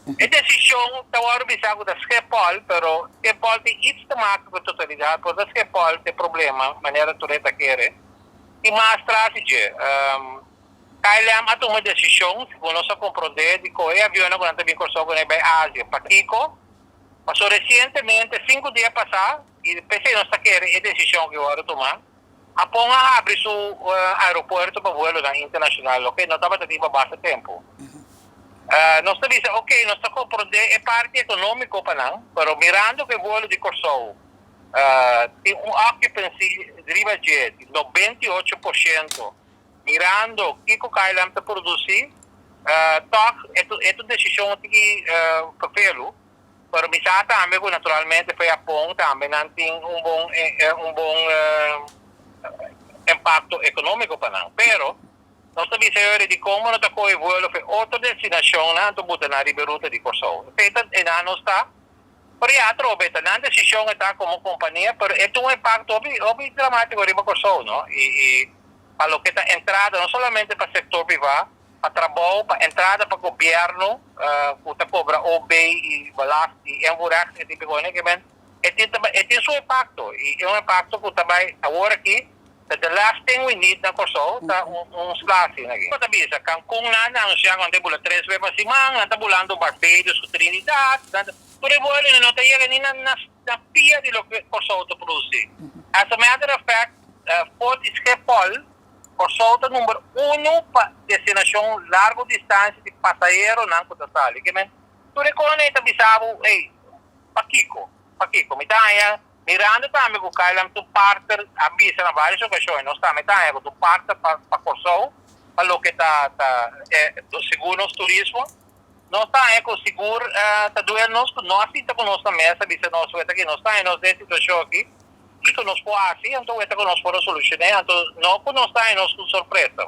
E desishon ta wòrdu bisá ku ta Schiphol, pero Schiphol tin iets te maken ku totalidat, por ta Schiphol ta e problema, manera tur hende ta kere. Tin mas tras di dje. KLM a tuma e desishon, segun nos a komprondé, di kohe e avionnan ku nan ta bin Kòrsou ku nan bai Asia. Pakiko? Pasobra resientemente, 5 dia pasá, i p'esei nos ta kere e desishon ku a wòrdu tumá, Hapon a habri su aeropuerto pa vuelonan internashonal, loke no tabata tin pa basta tempu. Nos ta bisa, ok, nos ta komprondé e parti ekonómiko pa nan, pero mirando ku e vuelo di Kòrsou tin un occupancy riba dje di 98%, mirando kiko KLM ta produsí, toch e un desishon ku papelu, pero mi sa tambe ku naturalmente pa Hapon tambe nan tin un bon impakto ekonómiko pa nan. Pero nos ta bisa di kon no ta kohe vuelo pa otro destinashon nan ta buta na riba ruta di Kòrsou. Feita e nan no ta. Pero ya atrobe, ta nan desishon ta komo kompania, pero e tin un impakto hopi, hopi dramátiko riba Kòrsou, no? I pa loke ta entrada, no solamente pa sektor privá, pa trabou, pa entrada pa gobièrnu, ku ta kobra OB i belasting i invoerrecht i tipo ke men, e tin su impakto i e un impakto ku tambe awor aki the last thing we need na Kòrsou ta un slasie aki. Ta bisa, Cancun nan a anunsiá ku nan ta bula tres bes pa siman, nan ta bulando Barbados ku Trinidad, nan tur e vuelo no ta yega ni na pia di loke Kòrsou ta produsí. As a matter of fact, for di Schiphol, Kòrsou ta number 1 pa destinashon largu distansia di pasaheronan ku ta sali. Ke men, tur e kos ta bisa bo, hey, pakiko, pakiko, mi ta mirando tambe ku KLM ta un partner, a bisa na vários okashon, nos tambe ta ku un partner pa Kòrsou, pa loke ta sigur nos turismo, nos ta ku sigur ta duel nos ku no a sinta ku nos na mesa, bisa nos aki nos ta nos den situashon aki, kiko nos por hasi, anto ku nos por solushoná, anto no ku nos ta nos ku sorpresa.